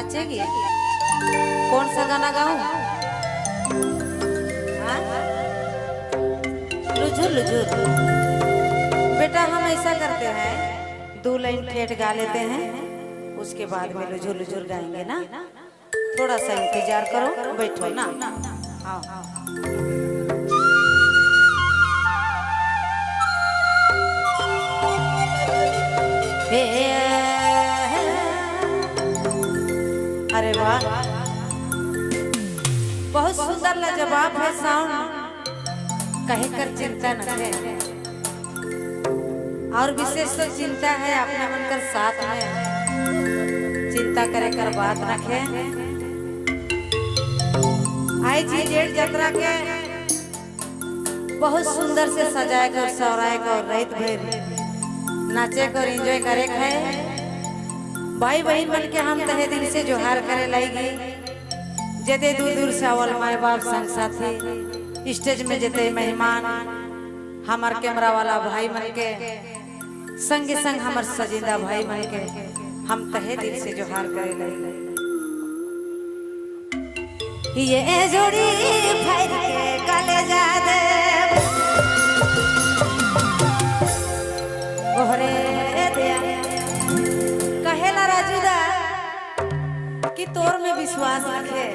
नाचेगी? कौन सा गाना गाऊं? लुझुर लुझुर। बेटा हम ऐसा करते हैं, दो लाइन ठेठ गा लेते हैं, उसके बाद में लुझुर लुझुर गाएंगे ना। थोड़ा सा इंतजार करो, बैठो ना। आओ। अरे वाह, बहुत सुंदर लाजवाब है साउंड, कहीं कर चिंता न है। और विशेष तो चिंता है अपना मन कर साथ में, चिंता करे कर बात रखे। आई जी जेठ जतरा के बहुत सुंदर से सजाए कर सवराए कर रहित भर नाचे कर एंजॉय करे है। भाई बहन बन के हम तहे दिल से जोहार करे लगी। जते दूर दूर से आवल माए बाप संग साथी, स्टेज में जते मेहमान, हमार कैमरा वाला भाई मन के संगे संग हमार सजिंदा भाई मन के हम तहे दिल से जोहार करे लगी। ये जोड़ी फायर के कलेजा दे ओहरे दिया। कहेला राजूदा कि तोर में विश्वास रखे,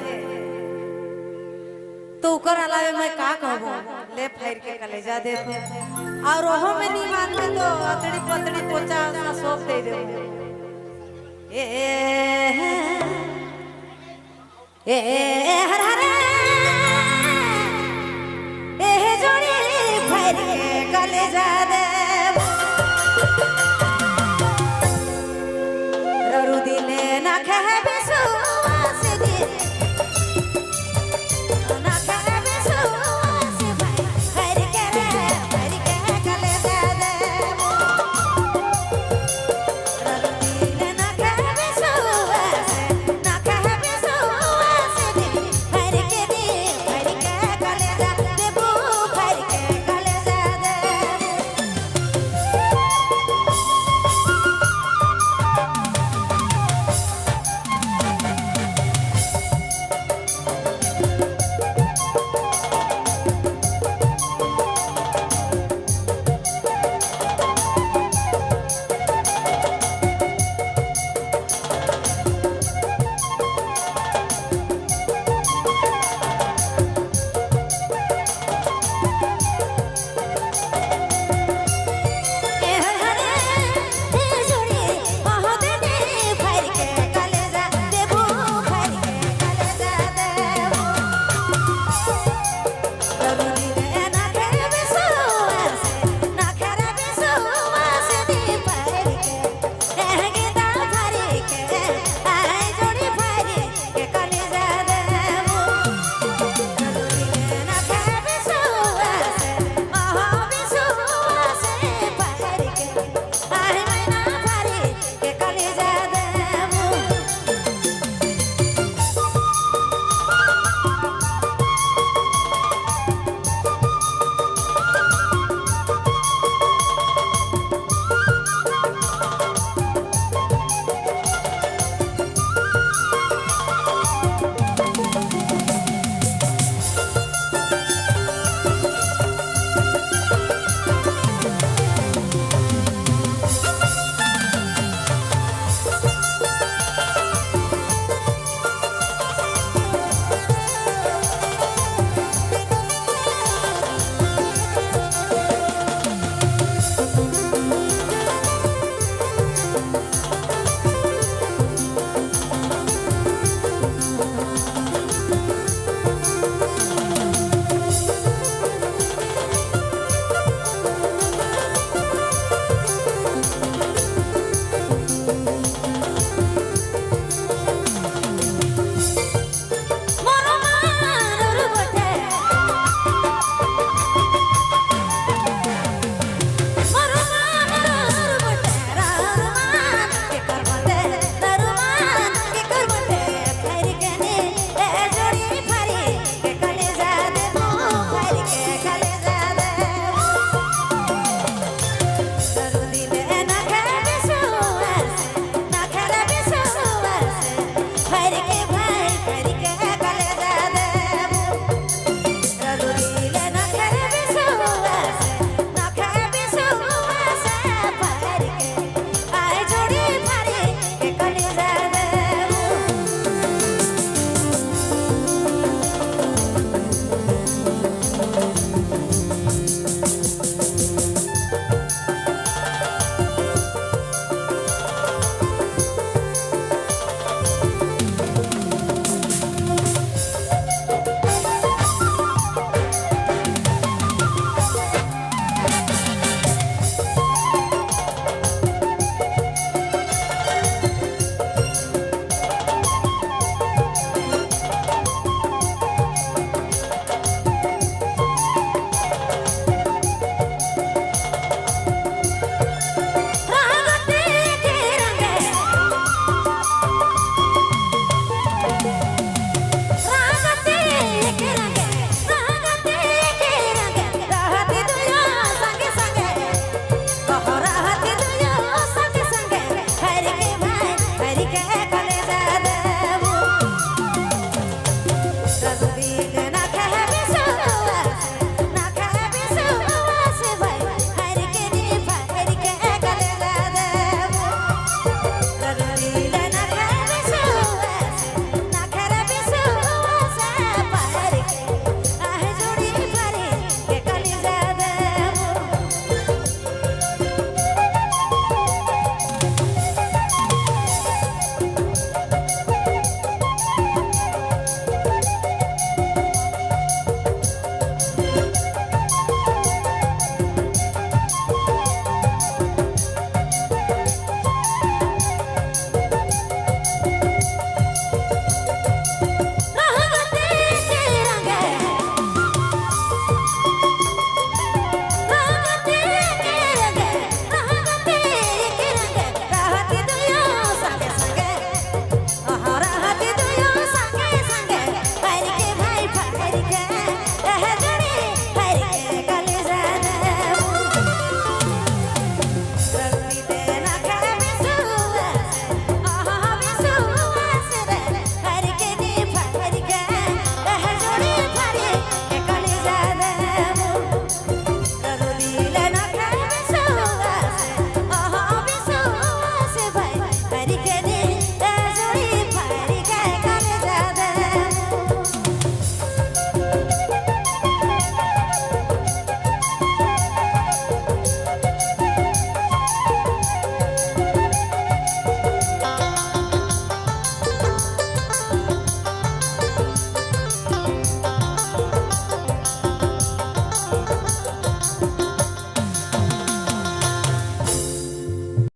तो उकर अलावे मैं का कहबो, ले फायर के कलेजा दे तो। और ओहो में नहीं मानबे तो अतड़ी पतड़ी पोचा सा सौंप दे दे। ए ए हर हर ए जोड़ी फायर के कलेजा दे। ररु दिले ना खे बिसु।